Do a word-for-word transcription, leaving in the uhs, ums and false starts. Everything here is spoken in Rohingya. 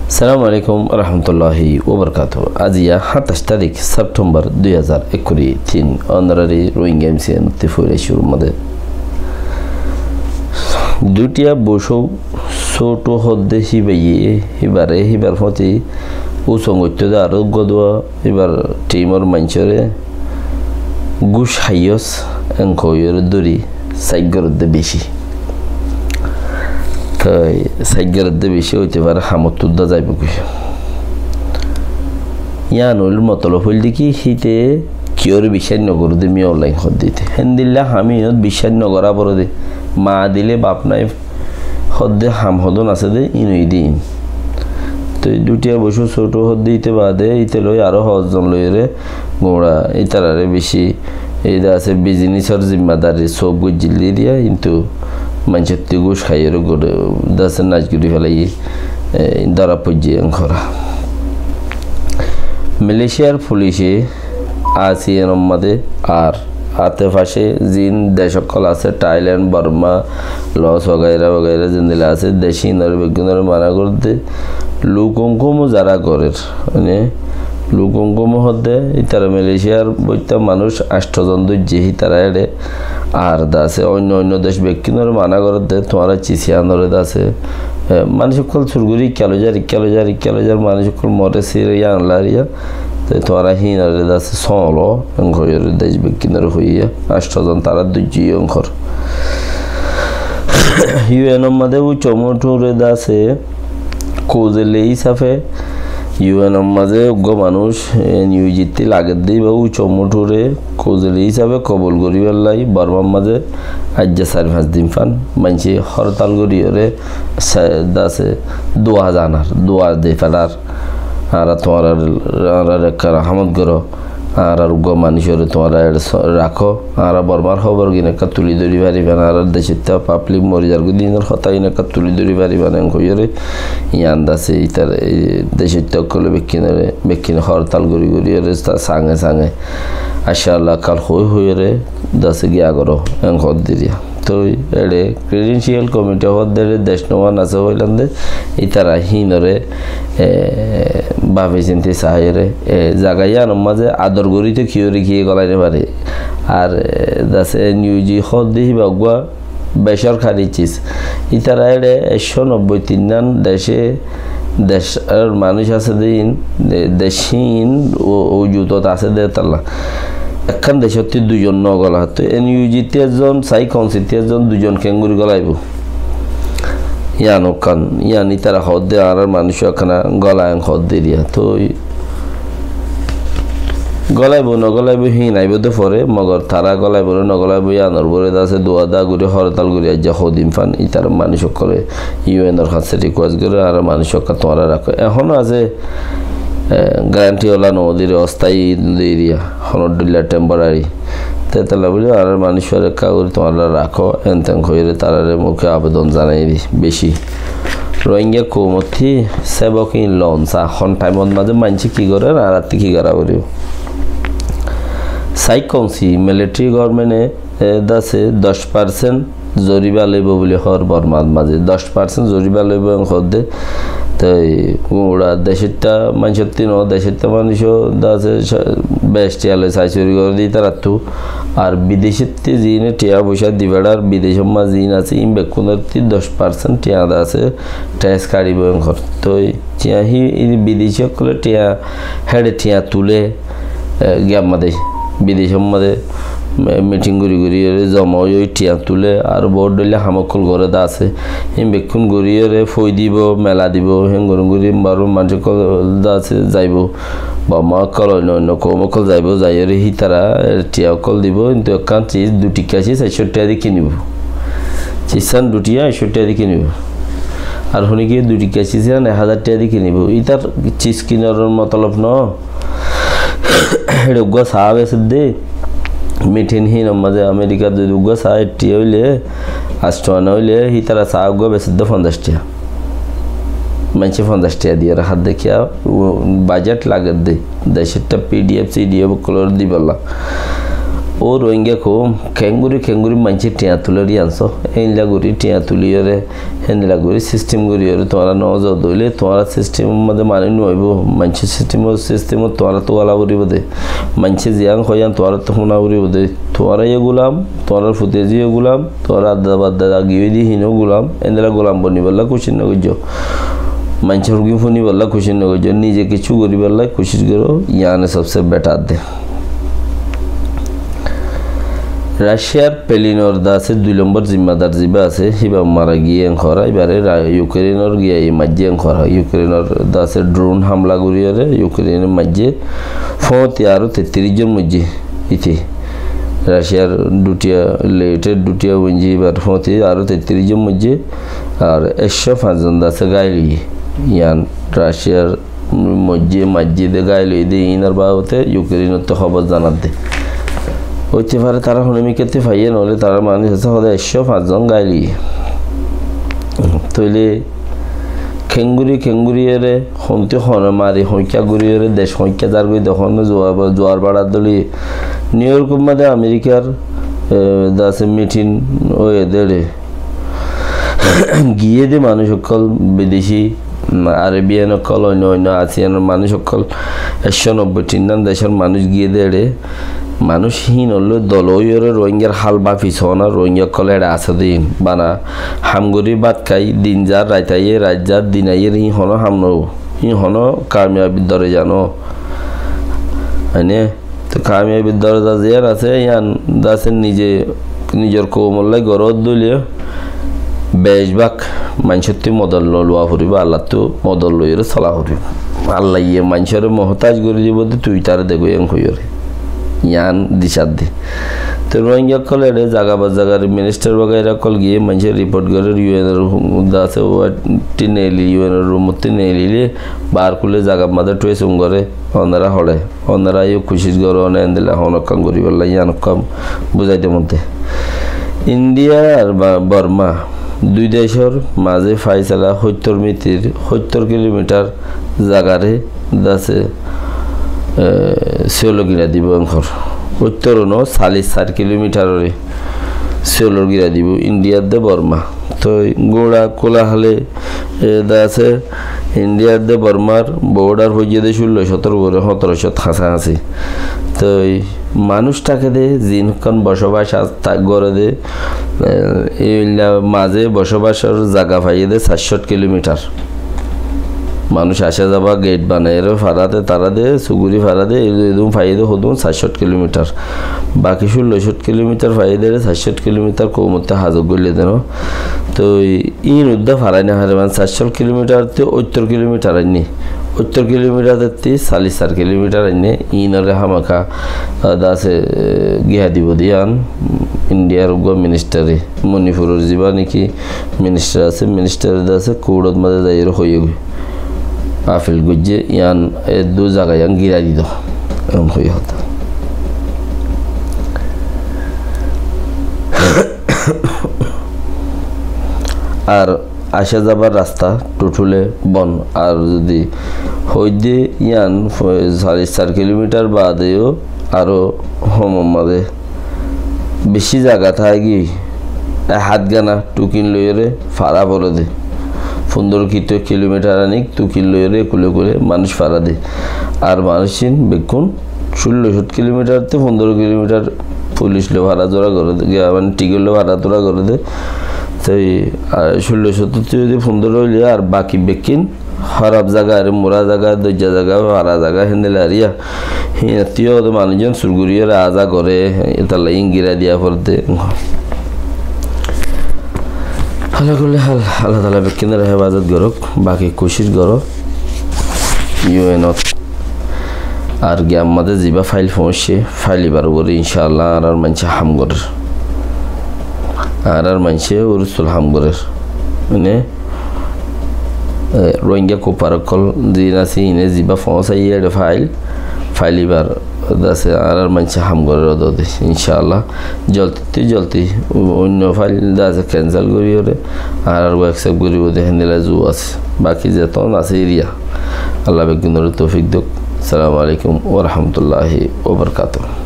Assalamu alaikum warahmatulláhi wabarakátuhu. Aijja háñtaic tarík September dui házar ekkuri tin, ónorari Rohingya M C N ottú foóila cúrur mazé. Duthiya Bosó Sóthu hoódde híbaye, híbare, híbar fóti usong goittó de aró uggúa dua, híbar thimor maincóre gúc háiyos, enka hoiyóre dóri sáit gorédde bicí. Toi sáit gorédde bicí óite fare, hamottú dá zaibogói. Yían óilde motolob óilde ki, híte kiyóre biccác nogorédde, miyá online hoódde íte. Héndilla ham iyót biccác nogorá foredde, maa dilé baf nái hoódde ham hodún asé dé, íin óiye dé íin. Toi Duthiya Bosó Sóthu hoódde íte baade, íte loi aró hozzon loiyóre guñça ítararé bicí, ei de asé bizinisor zimmadari sóp goijjíl dé diya, kintu maincóttu gúc háiyóre goré, de asé naic gorí félaiye, e, dóra foijjé enkora. Malaysiar fulice ASEAN or mazé ar ate face ziín dec ókkol asé, Thailand, Borma, Laos wagaira wagaira zendilla asé, dec híinore beggúnore mana gorédde. Lukong Komo zará gorér, mane Lukong Komo hoódde, ítara Malaysiar boitta manúic ancto zon dóijje, hítara éçe ar de asé oinno oinno dec beggúnore mana gorédde, tuáñra cis yíanore de asé, e, manúic ókkol sur gorí ikká loi zar, ikká loi zar, ikká loi zar, manúic ókkol more sire yían lariya. Te tuáñra híinore de asé sólo, enka hoiyóre dec beggúnore hoiyé, ancto zon tará dóijje enkor. U N or mazé Ucho Mothu re de asé kouzele hísafe, U N or mazé uggúa manúic, e, N U G ttú lagedde íba Ucho Mothu re kouzele hísafe kobul goríballá Bormar mazé aijja sair fañs din fán maincé hórtal goríyóre sa-, de asé dua zanar, dua di felar. Añára tuáñrar, añárar ekká rahámot goró, añárar uggúa manúicoré tuáñra éçe so-, rakó, añára Bormar hóbor gín ekká tulí dóri faribá, añárar decóitta pablik mori zargói dé ínor hotá gín ekká tulí dóri faribá, enka hoiyóre yían de asé ítar, e, decóitta ókkole bekkúnore, bekkúne hórtal gorí goríyóre sa-, sange sange aiccá Allah kal hoói hoiyóre de asé giya goró, enka hoódde diya. Toi éçe Credential Committee hoódde éçe dec numan asé hoilande, ítara híinore, e, bafi sinti saáiyore, e, zaga yíanor mazé ador gorí toi kiyóre kiyé golai no fare. Ar, e, de asé N U G hoódde híba uggúa besorkari cis. Ítara éçe ekcó nobboi tin nán dece Decór manúic asé dé ín, de-, dec híin u-, ujutot asé dé tolla. Ekkán decóttu duizon no gola. Toi N U G ttu ezzon, Sai Kong Si ttu ezzon, duizon keéngorí golaibóu? Yían ekkán, yían ítara hoódde añárar manúic ekkán gola en hoódde eriya. Toi golaibóu no golaibóu híin aibóu dé fore, mogor tará golaibóu né no golaibóu yíanor uore de asé dua dua gorí hortal gorí aijja hodin fán ítarar manúic ókkole U N or hañsé request gorér, añárar manúic ókkol tuáñra rakó. Ehón asé, e, guarantee ola no dóre, osthayi dóre eriya, honó dhóilla temporary. Te tolla buli añárar manúic ókkol ekká gorí tuáñra rakó, en ten hoiyóre tarare muke abedon zanai di, beci. Rohingya koumottú sebok ín loon sa, hon thaimot mazé maincé ki gorér, añárattú ki gorá foribóu. Sai Kong Si, military government e e, de asé doc percent zoriba loibóu buli hoór Bormar mazé. Doc percent zoriba loibóu en hoódde. Toi gura decóitta maincóttu no, decóitta manúic ó de asé sa-, bec thiañ loi sai suri gorédde ítarattú. Ar bidecóttu ziíne thiañ foicá di berar, bidecór mazé ziín asé, ín bekkúnottú doc percent thiañ de asé, tax kaçibóu en hoór. Toi thiañ hí, í bideci ókkole thiañ, héçe thiañ tulé, e, giyar mazé, bidecór mazé, me-, meeting gorí gorí ere zoma ói ói thiañ tulé, ar bout dhóilla ham ókkol goré de asé. Hín bekkún gorí ere foi dibou, mela dibou, hín gorí gorí baror manúic ókkol de asé zaibou. Borma ókkol, oinno oinno koum ókkol zaibou, zai ere hítara, e, thiañ ókkol dibou, kintu ekkán cis dui thikka cis ekcó thiañ di kinibóu. Cis hán dui thiañ ekcó thiañ di kinibóu. Ar hone ki dui thikka cis hán ek házar thiañ di kinibóu. Ítar cis kinoror motolob no. Héçe uggúa saá besedde, meeting hínor mazé Amerikar zodi uggúa saá ek thiañ óile, ancto ana óile, hítara saá uggúa besedde fonzaic thiañ. Maincé fonzaic thiañ diyére hádde kiyá, u, budget lagedde. Decóitta P D F, C D F ókkolore dibálla. Ó Rohingya koum, kengóri kengóri maincé thiañ tuler yián só, éilla gorí thiañ tuliyóre, héndilla gorí sistem goríyore tuáñra no zodóile, tuáñra sistemor mazé manúic no aibó, maincé sistemor, sistemot tuáñrattú gola foribó de, maincé ziyán hoó yián tuáñrattú fúna foribó de, tuáñra yó gulam, tuáñrar fute ziyó gulam, tuáñrar adda badda giyói de híno gulam, héndilla gulam bonibálla kucíc no goijjó, maincór gún fúnibálla kucíc no goijjó, nize kessú goríbálla kucíc goró, yiáne sobse betar de. Raciar pelinor de asé dui lombor zimmadar zibá asé, híba mara giyé en hoór, íbare Ra-, Yukreinor giyé maijjé en hoór, Yukreinor de asé dron hamla goríyore, Yukreine maijjé, fóñti aró tettiríc zon moijjé, íte. Raciar dutiya, leter dutiya uinjí íbar fóñti aró tettiríc zon moijjé, ar ekcó fañs zon de asé gáil óiye. Yián Raciar moijjé, maijjé de, gáil óiye de, iínor babote Yukreinottu hóbor zanadde. Óite fare tará hono mikkátte faiyé, noóile tarár manúic asé hoóde ekcó fañs zon gáil óiye. Tóile kengóri, kengóri ere, hontú hone mari, hoikká gorí ere, dec hoikká zargói de, hone zuar, zuar baçar dóli. New Yorkor mazé Amerikar, e, de asé mitin óiye de ere. Giyé de manúic ókkol, bidecí, mm, Arabian ókkol, oinno oinno Asianor manúic ókkol, ekcó nobboi tinnán decór manúic giyé de ere. Manúic híinollói dol óiyore Rohingyar hál báfi soóna, Rohingya ókkol ere asé de híin. Bana ham gorí bát hái, din zar, rait aiyé, rait zar, din aiyér, híin honó ham no óibo. Híin honó kamiyabir doroza no. Aine? Te kamiyabir doroza ziyán asé, yián de asé nize, nizor koumollá goródde óile bec bák maincóttu modot no luwa foribó, Allattú modot loiyóre sola foribó. Allaye maincóre muhtáic gorí dibó de, tui taré degói en hoiyóre. Yián dicar de. Te Rohingya ókkol ere zaga ba zagar ministar wagaira ókkol giyé maincé riport gorér, U N or de asé uwáttu neelile, U N or rumottú neelile, bar kúle zagar mazé tuésum goré, onora hoçé. Onora yó kucíc goró né, endilla honó ham goríbolla, yián ham buzái de monte. India ar Ba-, Borma dui decór mazé faisala hóittor mitir, hóittor kilomitar zagaré de asé, e, siyólor gíra dibó en hoór. Hóittor no, callic sair kilomitaroré siyólor gíra dibó Indiar de Borma. Toi gura kula hale, e, de asé, Indiar de Bormar bodar foijjé de cúllo cót ore, hótoro cót hañsahasí. Toi manúic táke de, ziín hokkán bocóbac as-, ta-, goré de, e, eilla mazé bocóbacor zaga faiyé de sair cót kilomitar. Manúic asá zaba geit banaiyóre fara de, tara de, suguri fara de, e-, edún faiyé de hodún sair cót kilomitar. Baki cúllo cót kilomitar faiyé de, sair cót kilomitar koumottú hazok goillé de no. Toi iín uddá farai no fare, mane sair cót kilomitar te óittor kilomitar ainné. Óittor kilomitar te callic sair kilomitar ainné. Iínoré hámaka, a, de asé, e, gíra dibó de yián Indiar uggúa ministare, Monipuror zibá niki ministar asé, ministare de asé, kourtor mazé zaiyóre hoiyé goi. Afil goijjé, yián eddur zaga yián gíra dito. Eén hoiyé hotá. Ar asá zabar rasta totale bon. Ar zodi hoóidde yián fo-, sare sar kilomitar baade yó aró homor mazé beci zaga táki, ek hát gana tukin loiyóre fara foré de. Fundoro kito kilomitar anik tukin loiyóre ekule ekule manúic fara de. Ar manúic ín bekkún cúllo cót kilomitar te fundoro kilomitar pulic loi fara zora goré de, giya mane tikit loi fara zora goré de. Toi, ar cúllo cót te zodi fundoro óile ar baki bekkín hóraf zaga, ar mura zaga, doijja zaga, fara zaga, héndilla ar yián. Híin ottu yó de manúic zon sur gorí ar aza goré, ítalla ín gíra diya foré de. Ala kulli hal, Allah taala bekkúnore hefazot gorouk, baki kucíc goró, U N ot. Ar giyar mazé zibá fail foóñiccé, fail ibár uore incállah añárar maincé ham gorér. Añárar maincé urustul ham gorér. Mane, e, Rohingya kuffar ókkol ziín asé, iíne zibá foóñsaiyé ére fail, fail ibár de asé añárar maincé ham gorér ódode, incállah. Zolti te zolti, o-, oinno fail de asé kensel goríyore, añárar uore eksep goríbo de héndilla zu asé. Baki zetún asé eriya. Allah bekkúnore toufik douk. Assalamu alaikum wa rahmatullahi wa barakatuhu.